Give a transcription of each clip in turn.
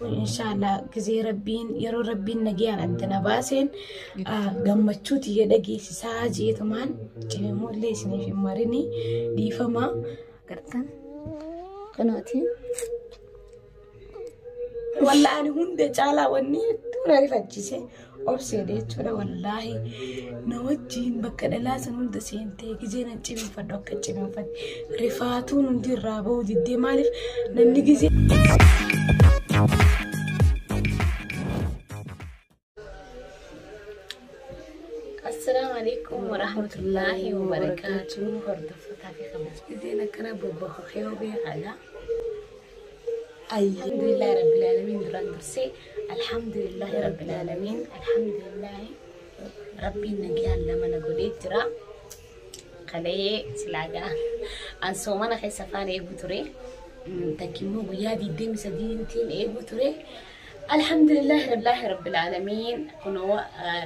Kanaafuu inshaallah gizee rabbiin yeroo rabbiin nagayaan adda na baaseen gammachuu tiyya dhageessisaa jeetumaan cimimullee isiniif hin marini dhiifama. Gartan kanaati. Wallaahi ani hunda caalaa wanni hedduu na rifachiise obseedha jechuudha wallaahi na wajjiin bakka dhalaa san hunda seentee gizee nan cimimfadhu akka cimimfadhe rifaatuun hundi irraa ba'uu diddee maaliif namni gizee. Assalaamu alaikum warahmatullaahi wabarakaatuh. Hordoftoota fi kabajamtoota gizeen akkana bobbahoo beekaadha. Alhamdulillahi rabbil aalamiin duraan dursee alhamdulillahi rabbil aalamiin alhamdulillahi rabbiin nagaan lama na godhee jira. Kalee silaagaa an soomana keessa afaan eeguu ture. Takki immoo guyyaa 23tiin eeguu ture. Alhamdulillahi rabbil aalamiin kunoo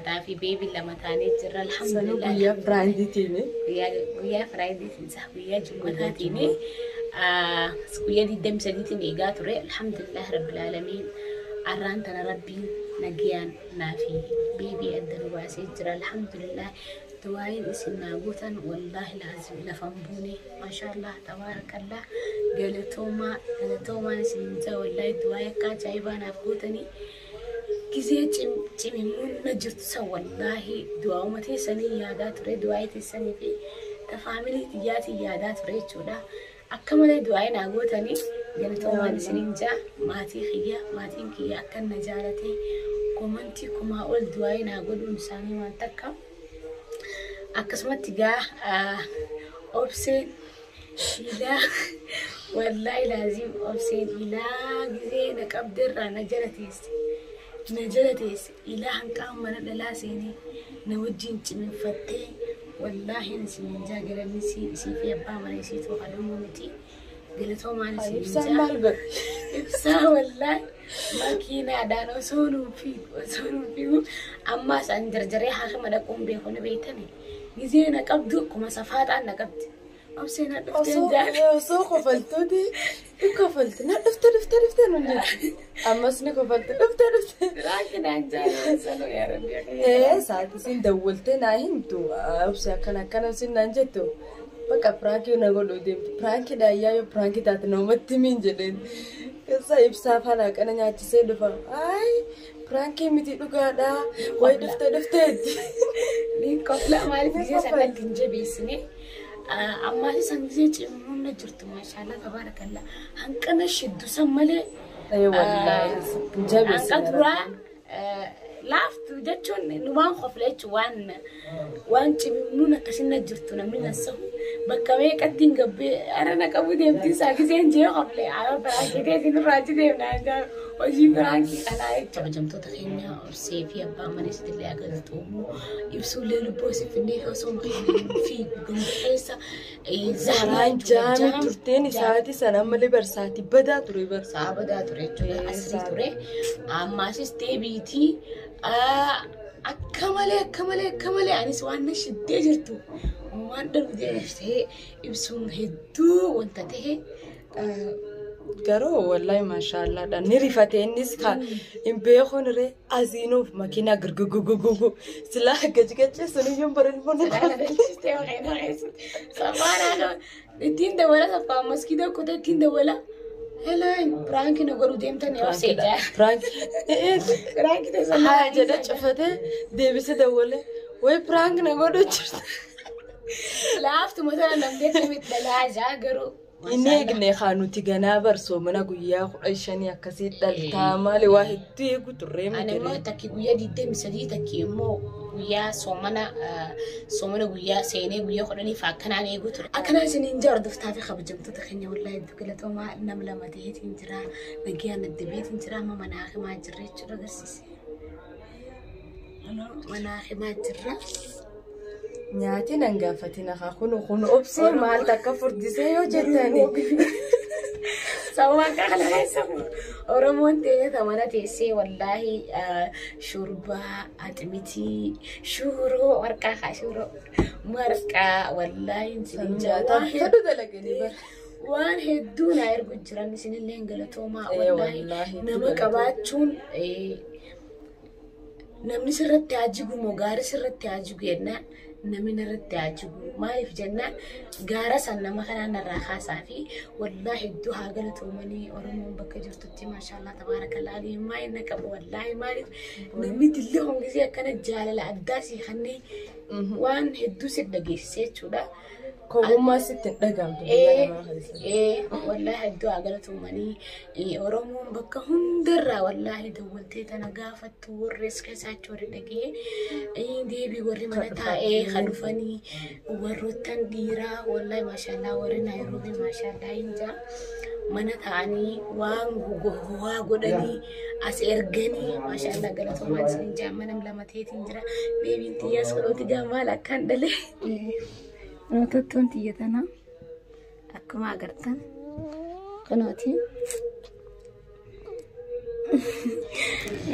naafi beebii lama taanee jirra alhamdulillahi. Guyyaa Firaayidiitiin. Guyyaa Firaayidiitiin sa'a guyyaa Jummataatiin guyyaa 23tiin eegaa ture alhamdulillah rabbil aalamiin arraan tana rabbiin nagayaan naafi beebii adda nu baasee jira alhamdulillah du'aayin isin naa gootan wallaahi laazim lafan buune maashaallah tabaarakallah galatoomaa galatoomaan isin jaa wallaahi du'aayii akka ajaa'ibaa naaf gootanii gizee cimimmuun na jirtu san wallaahi du'aa'uma teessanii yaadaa ture du'aayii teessanii fi tafaamilii tiyyaatiin yaadaa ture jechuudha. Akka malee du'aayii naa gootanii galatoomaan isiniin jaa maatii kiyya maatiin kiyya akka na jaalatee komantii kumaa ol du'aayii naa godhuun isaanii waan takka. Akkasumatti gaa obseen ilaa wallaahi laaziim obseen ilaa gizee na qabdeerraa na jala teesse. Na jala teesse ilaa hanqaan mana dhalaa seenee na wajjin cimimfattee wallaahi isiniin jaa galanni isii fi abbaa mana isiitu kadhumuu miti. Galatoomaan isiniin Ibsaan jaa. maal godhe? Ibsaa wallaahi makiinaadhaan osoo nuun fiigu osoo nuun fiigu ammaas an jarjaree haakima dhaquun beeku ni beektani. Gizee na qabdu akkuma safaaxaan na qabdi. Obsee na dhufteen jaal. Osoo kofaltuuti ni kofalti na dhufte dhufte dhufte nun jetti. Ammas ni kofalti dhufte dhufte. Raakinaan jaalala sanuu yaa rabbi. Ee sa'aatii isin dawwaltee naa himtu obse akkana akkana isin naan jettu. Bakka piraankii na godhuu deemtu. Piraankii dhaayyaa yoo piraankii taate namatti miin jedheen. Keessa ibsaa faana qana nyaachisee dhufa. Ayi piraankii miti dhugaadhaa. Wayi dhufte dhufteetti. Niin kofla maaliif gizee sanatti hin jabeessine. Ammaas isan gizee cimmuun na jirtu maashaallah tabaarakallah. Hanqina shiddu san malee. Ee wallaahi hin jabeessine. Hanqa duraa laaftu jechuun numaan kofla jechuun waan waan cimimmuun akkasin na jirtu namni na sahu bakka meeqatti hin gabbee ara na qabu deemtii isaa gizeen jee kofle ara biraankii teetiin irraa achi deemnaa jaa hojii biraankii kanaa jechuudha. Kabajamtoota keenya obsee fi abbaa mana isitillee agartuumu ibsuullee lubbuu isin finnee osoo makiinaan fiigu ganda keessa Karaan jaamii turteen isaatii sana ammallee barsaatii badaa ture bar. Sa'a badaa ture jechuudha. Asrii ture. Ammaasis deebiitii akka malee akka malee akka malee anis waan na shiddee jirtu waan darbu deebisee ibsuun hedduu wanta ta'e. Garuu wallaahi maashaallaadha ni rifate innis ka hin beekuun ree asiinuuf makiinaa gurgugugugugu silaa gaji sun iyyuu bareedu ni Ittiin dawala saffaa maskiida kutee ittiin dawala. Hello, piraanki na godhu deemtan yoo seetaa. Piraanki teessan. Haa jedhe cufatee deebisee dawwale wayi piraank na godhu jirta. Laaftuma sana namni akkamitti dhalaa jaa garuu. Inni eegne haa nuti ganaa barsoomana guyyaa 15 akkasii dhaltaa maali waa hedduu eegu turree Ani immoo miti. takki guyyaa 23 takki immoo guyyaa soomana soomana guyyaa seenee guyyaa 10f akkanaan eeguu ture. Akkanaa isiniin jaa hordoftaa fi kabajamtoota keenya wallaahi hedduu galatoomaa nam lama ta'eetiin jira nagayaan addabeetiin jira amma mana hakimaa jirra jechuudha agarsiise. Mana hakimaa jirra. Nyaati nan gaafatina haa kunu kunu obsee maal takka furdisee yoo jettani. Sababa kana keessa Oromoon teenya mana teessee wallaahi shurbaa, axmitii, shuuroo, warqaa haa shuuroo, marqaa wallaahi Nyaata fedhu dalaganii bara. Waan hedduu na ergu jiran isinillee galatoomaa wallaahi nama qabaachuun namni sirratti haa jigu moo gaarii sirratti haa jigu jennaan namni narratti haa jigu maaliif jennaan gaara san nama kanaan narraa kaasaa fi wallaahi hedduu haa galatoomanii Oromoon bakka jirtutti maashaallah tabaarakallaa maa inni qabu wallaahi maaliif namni dillee hongisee akkana jaalala addaa sii kannee waan hedduu si dhageessisee jechuudha. Kobummaa sitti hin dhagahamtu biyya namaa keessa. Wallaahi hedduu haa galatoomanii Oromoon bakka hundarraa wallaahi dawwaltee tana gaafattu warri as keessaa achi warri dhagee deebii warri mana taa'ee kan dhufanii warroottan dhiiraa wallaahi maashaallah warri Naayiroobii maashaallah hin jaa mana taa'anii waan waa godhanii as erganii maashaallah galatoomaa isin jaa mana lama ta'eetiin jira beebiin xiyyaas godhooti gaa maal akkaan dhalee. Rootottoon xiyya tanaa akkuma agartan kunooti.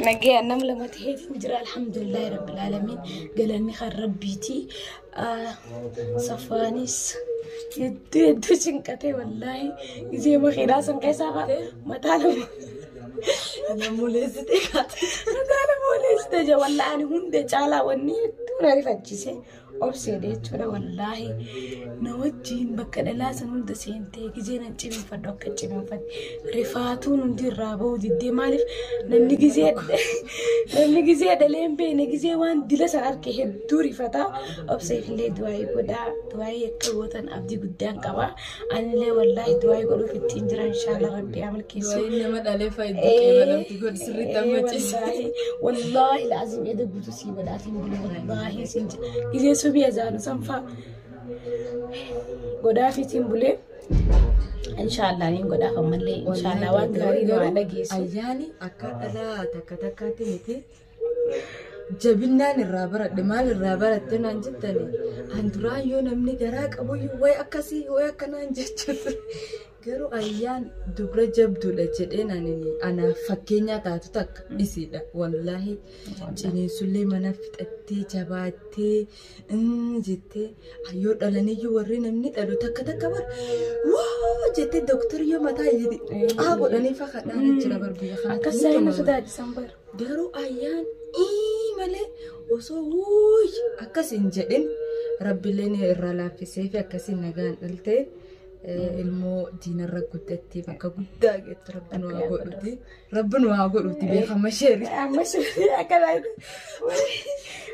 Nagayaan nama lama ta'eetiin jira alhamdulillahi rabbil aalamiin galanni kan rabbiiti. Safaanis hedduu hedduu cinqatee wallaahi gisee makiinaa san keessaa fa'a mataa lama. Namoleessitee kaate. Mataa lama oleessitee jira wallaahi ani hunda caalaa wanni hedduu na rifachiise. Obseedha jechuudha wallaahi na wajjin bakka dhalaa san hunda seentee gizee nan cimifadhu akka cimifadhe rifaatuun hundi irraa bahuu diddee maaliif namni gizee namni gizee dhalee hin beekne gizee waan dila san arge hedduu rifataa obseef illee du'aayii godhaa du'aayii akka gootan abdii guddaan qaba anillee wallaahi du'aayii godhuuf ittiin jira inshaallah rabbi amalkeessu. Du'aayin nama dhalee faayidaa qeebalamti godhu sirriitti ammachiisa. Wallaahi laazim eda guutuu sii godhaatiin bulu wallaahi siin gizee subii azaanu sanfaa godhaafiitiin bulee inshaallah niin godhaaf ammallee inshaallah waan gaarii nu dhageessu. Ayyaani akka dhalaa takka takkaatti miti. Jabinnaan irraa baradhe maal irraa baratte naan jettani an duraan yoo namni garaa qabuyyuu wayi akkasii wayi akkanaan jechuudha. Garuu ayyaan dubra jabduudha jedheen ani anaaf fakkeenyaa taatu takka isiidha. Wallaahi ciniinsullee mana fixattee jabaattee jettee yoo dhalaniyyuu warri namni dhalu takka takka bar waa jettee dooktarri yoo mataa iyyiti aa godhanii fakkaadhaan jira bar biyya kana. Akkas saayina sodaachisan bara. Garuu ayyaan ii malee osoo wuuy akkas hin jedhin rabbileen irraa laaffisee fi akkasiin nagaan dhaltee ilmoo diinarra guddattee bakka guddaa geettu rabbi nu haa godhuti. Rabbi nu haa godhuti beekama sheeri. Amma sheerii akkana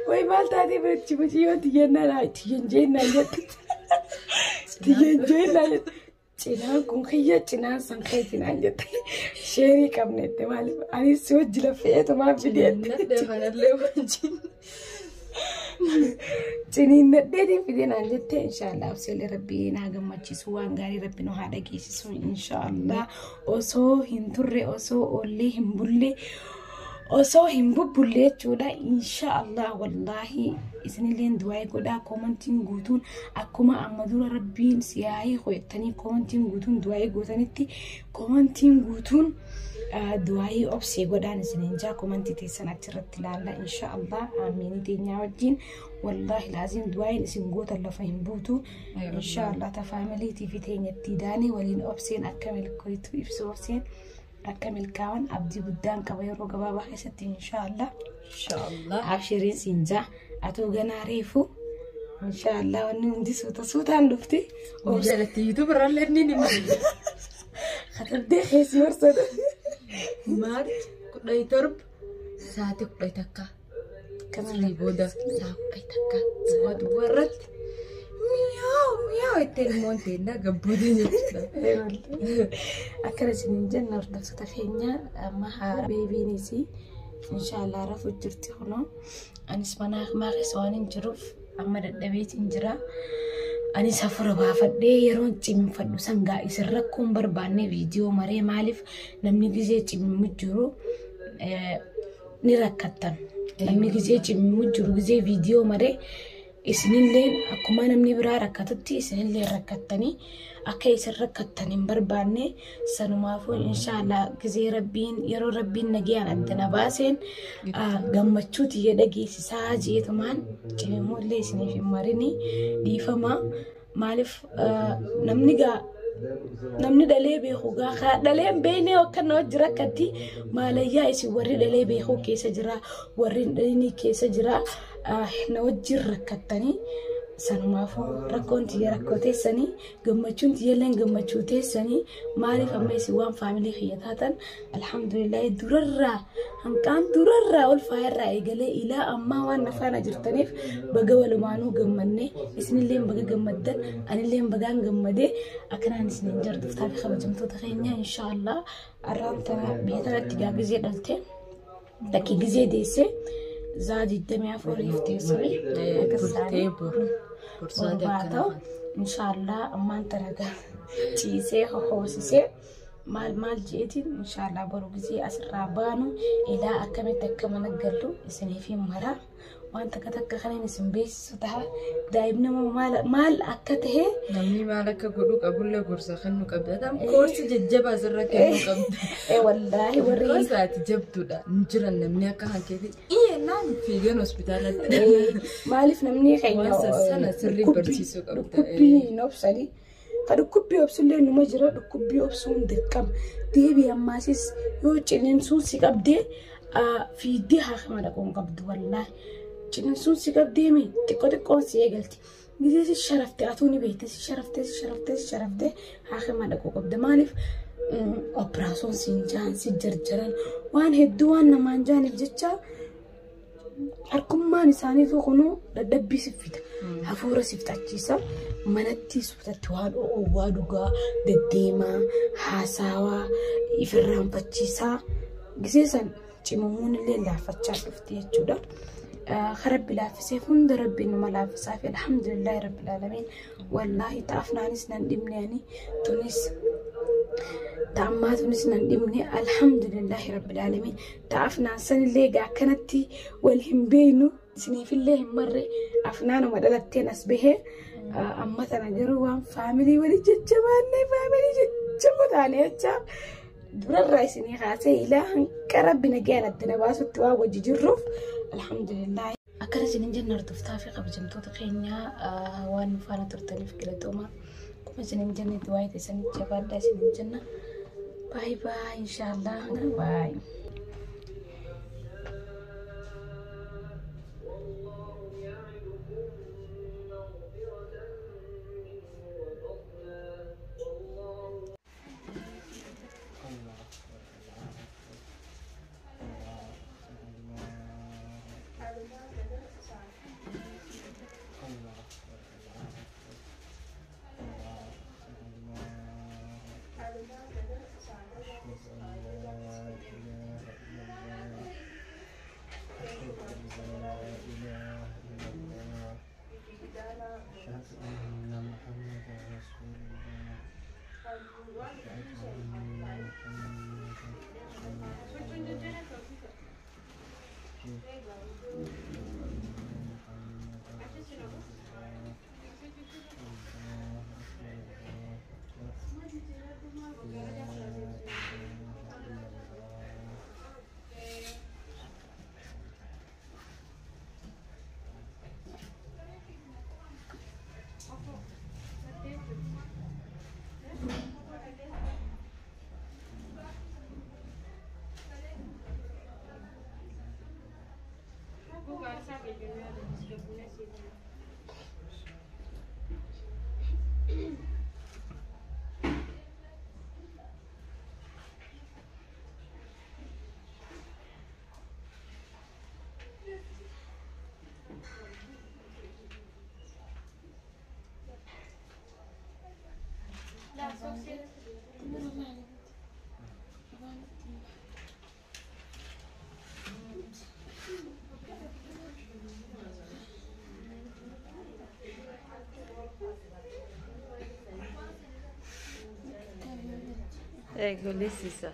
wayi maal taatee biratti mucayyoo tiyyannaa tiyyan jeennaan jette. Tiyyan jeennaan jette. Cinaan kun kiyya cinaan san keeti naan jette. Sheerii qabne jette maaliif anis si wajji laffeetu maaf fidee. Nadhee kanallee wajjin. Ciniinnadheetiin fidee naan jette inshaallah obseellee rabbii naa gammachiisu waan gaarii rabbi nu haa dhageessisu inshaallah osoo hin turre osoo oollee hin bulle osoo hin bubbulle jechuudha inshaallah wallaahi isinilleen du'aa godhaa koomantiin guutuun akkuma amma dura rabbiin siyaayii ho'ettanii koomantiin guutuun du'aa gootanitti koomantiin guutuun du'aayii obsee godhaan isiniin jaa koomantii teessan achirratti ilaalla inshaallah aamiinii teenyaa wajjin wallaahi laaziim du'aayiin isin gootan lafa hin buutu inshaallah ta faamiliitii fi teenyattii daanii waliin obseen akka milkooytu ibsu obseen akka milkaa'an abdii guddaan qaba yeroo gabaabaa keessatti inshaallah. Inshaallah. Abshiriin siin jaa atuu ganaa reefu inshaallah wanni hundi suuta suutaan dhufti. Jalatti YouTube irrallee ni nima. Katabdee keessi horsatu. Maarti 17 sa'aatii 11. Kasrii booda sa'a 11 duwwaa duwwaa irratti mi'aawu mi'aawu itti ilmoon teennaa gabboota jechuudha. Akkana isiniin jenna hordoftoota keenya amma haara beebiinis inshaallah rafuu jirti kunoo anis mana hakimaa keessa waan hin jiruuf amma dadhabeetiin jira. Anis hafuura baafadhee yeroon cimfadhu sangaa isin rakkoon barbaanne viidiyoo maree maaliif namni gizee cimmu jiru ni rakkattan. Namni gizee cimmu jiru gizee viidiyoo maree isinillee akkuma namni biraa rakkatutti isinillee rakkattanii akka isin rakkattan hin barbaanne sanumaafuu inshaallah gizee rabbiin yeroo rabbiin nagayaan addana baaseen gammachuu tiyya dhageessisaa jeetumaan cimimullee isiniif hin marini dhiifama maaliif namni gaa Namni dhalee beeku gaa dhalee hin beekne akka nama jira akkatti maalayyaa isin warri dhalee beeku keessa jira warri hin dhalinii keessa jira na wajjin rakkattanii sanumaafuu rakkoon tiyya rakkoo teessanii gammachuun tiyyalleen gammachuu teessanii maaliif amma isin waan faamilii kiyya taatan alhamdulillahi durarraa hanqaan durarraa ol faayarraa eegalee ilaa ammaa waan na faana jirtaniif baga walumaanuu gammanne isinilleen baga gammaddan anilleen bagaan gammadee akkanaan isiniin jarduftaa fi kabajamtoota keenya inshaallah arraan tana biyya tanatti gaa gizee dhalte takki gizee deesse zaa 24 teessanii Turtee boru. Borsaati barbaata'u akkana. inshaallah ammaan tana gaa ciisee hohoosisee maal maal jeetiin inshaallah boru gizee asirraa baanu ilaa akkamitti akka mana gallu isiniif hin mara waan takka takka kanan isin beeksisu ta'a daa'imni immoo maal akka ta'e Namni maal akka godhuu qabullee gorsa kennuu qabda. Tam koorsi jajjabaa asirra kennuu qabda. Wallaahi warri Gorsa ati jabduudha. Hin jiran namni akka hankeeti. Iyyannaan fiigan hospitaalatti. Maaliif namni keenya Waan sana sirrii barsiisuu qabda. Dhukkubbii hin obsanii. Ka dhukkubbii obsullee numa jira dhukkubbii obsuun dirqama. Deebii ammaasis yoo ciniinsuun si qabdee fiiddee haakama dhaquu hin qabdu wallaahi. Ciniinsuun si qabdee mi xiqqoo xiqqoon si eegalti. Gisee si sharaftee atuu ni beekte si sharaftee si sharaftee si sharaftee haakama dhaquu qabda. Maaliif operaasuun si hin jaan si jarjaran waan hedduu waan namaan jaaniif jecha harkummaan isaaniitu kunuu dadhabbii si fida. Hafuura si fixachiisa. Manatti suutatti waan oowwaa dhugaa deddeemaa haasawaa ifirraanfachiisaa gisee san cimamuun illee laaffachaa dhufti jechuudha. Rabbi laaffisee hunda rabbi numa laaffisaa fi alhamdulillahi rabbil aalamiin wallaahi ta'afnaanis nan dhibne ani tunis ta'ammaa tunis nan dhibne alhamdulillahi rabbil aalamiin ta'afnaan sanillee egaa akkanatti wal hin beeknu isiniifillee hin marre afnaanuma dhalatteen as bahee amma tana garuu waan faamilii wali jajjabaannee faamilii jajjaboo taane jecha durarraa isinii kaasee ilaa hanqa rabbi nagaan adda na baasutti waan wajji jirruuf alhamdulillahi. Akkana isinin jenna hordoftaa fi kabajamtoota keenyaa waan nu faana turtaniif galatooma. Akkuma isinin jennetti waa'ee teessanii jabaadhaa isinin jenna. Baay baay inshaallah. Baay. Eegolisiisa.